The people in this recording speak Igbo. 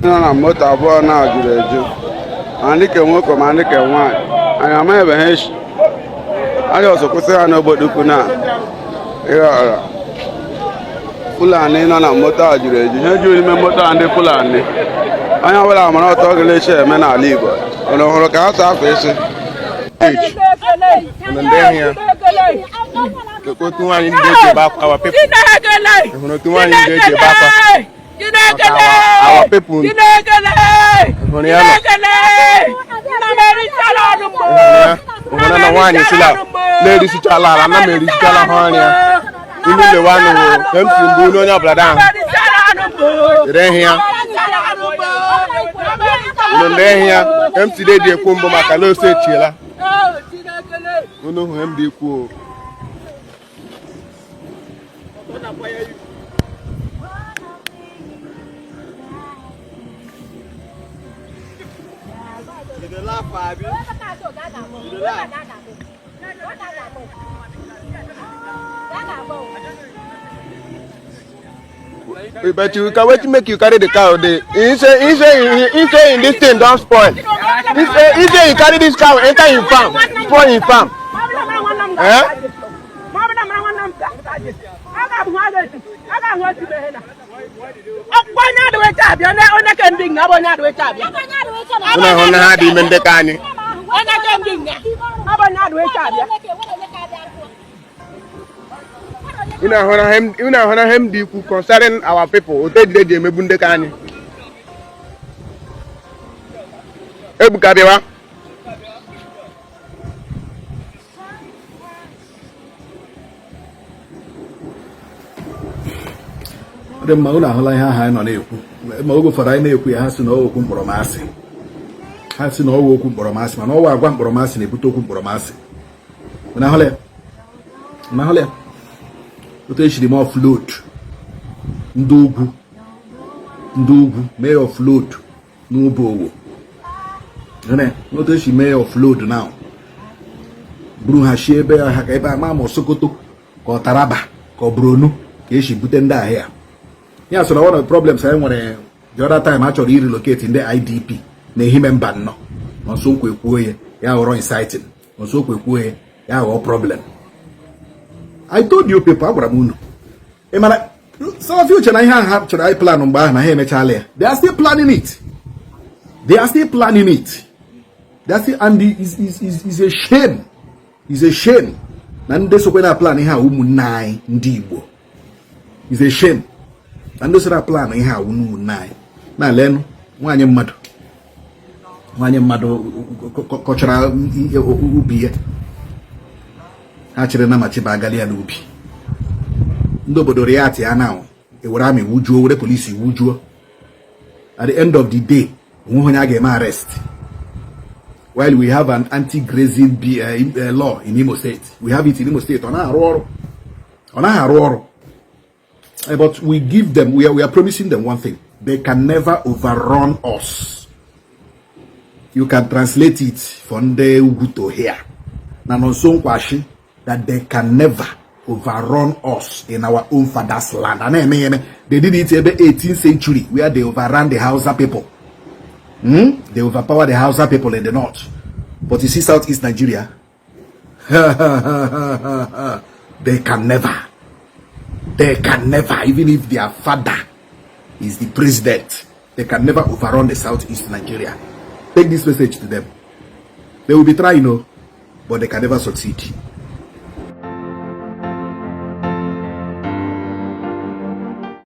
Nọ na moto abụọ na juru eju, ma ndị ke nwoke ma ndị ke nwaanyị. Anyị amaghị ebe ha esi. Anyị ọzọ kwụsị ha n'Obodoukwu na ịghọrọ Fulani nọ na moto a juru eju. Ihe juru n'ime moto a, ndị Fulani. Onye ọbụla mara ọtọ gelechi eme n'ala Igbo. Unu hụrụ ka ha so afọ isi. Unu ndị hụ ya. Otu nwaanyị ndị eji ebe akwa, our people. Ị hụrụ otu nwaanyị ndị eji ebe akwa maka our people? Hụrụ ya nọ? Hụrụ ya? Hụrụ na nwaanyị sila na-erisichala ala na m erisichala ha ọrịa unu lewe anụ wo MC mgbe unu onye ọbụla ahụ ere ihe ya. Unu ndị ehi ya MC dị ekwu mbụ maka na ose echiela. Unu hụ m dị ikwu o. But you can wait make you carry the cow dey. He say in this thing don spoil. He say he carry this cow enter him farm, spoil him farm. Eh? Unu ahụ na ha dị ime ndekọ anyị. Unu ahụ na ihe m dị ikwu concerning our people, otu ejide ji emegbu ndekọ anyị. Ebuka, bịawa. Ọ dị mma. Unu ahụla ihe ahụ anyị nọ na-ekwu. Ma oge ụfọdụ anyị na-ekwu ya, ha sị na ọ okwu mkpọrọmasị. Ha sị na ọwụ okwu mkpọrọmasị, mana ọwụ agwa mkpọrọmasị na-ebute okwu mkpọrọmasị. Unu ahụla ya? Unu ahụla ya, otu esiri m offload ndị ugwu, ndị ugwu mee offload n'Obowo? Otu esi mee offload now, buru ha shi ebe ha ka ebe ama ma Sokoto ka ọ Taraba ka ọ Borno ka esi bute ndị ahịa ya. So na one of the problems anyị nwere the other time, a chọrọ irelocate ndị IDP na Ehime Mbano. Nonso Nkwa ekwuo ya, ya ghọrọ inciting. Nonso Nkwa ekwuo ya, ya ghọọ problem. I told you people, agwara m unu. Ị mara some of you chere na ihe ahụ ha chọrọ anyị plan mgbe ahụ na ha emechala ya. They are still planning it. They are still planning it. They are still, and is a shame, is a shame na ndị sokwe na plan ihe a, ụmụnne anyị ndị Igbo. Is a shame na ndị so na plan ihe a, ụmụnne anyị. Na leenụ nwaanyị mmadụ, nwaanyị mmadụ kọchara ubi ya, ha chere na machiba agali ya n'ubi. Ndị obodo react ya na ewere army wujuo, were polisi wujuo. At the end of the day, onweghị onye a ga-eme arrest, while we have an anti-grazing law in Imo State. We have it in Imo State. Ọ na-arụ ọrụ? Ọ naghị arụ ọrụ. But we give them, we are promising them one thing: they can never overrun us. You can translate it for ndị ugwu to hear na Nonso Nkwashi that they can never overrun us in our own father's land. A na-eme ya eme. They did it ebe 18th century, where they overran the Hausa people. They overpower the Hausa people in the north. But you see Southeast Nigeria, they can never. They can never, even if their father is the president, they can never overrun the Southeast Nigeria. Take this message to them. They will be trying, no, but they can never succeed.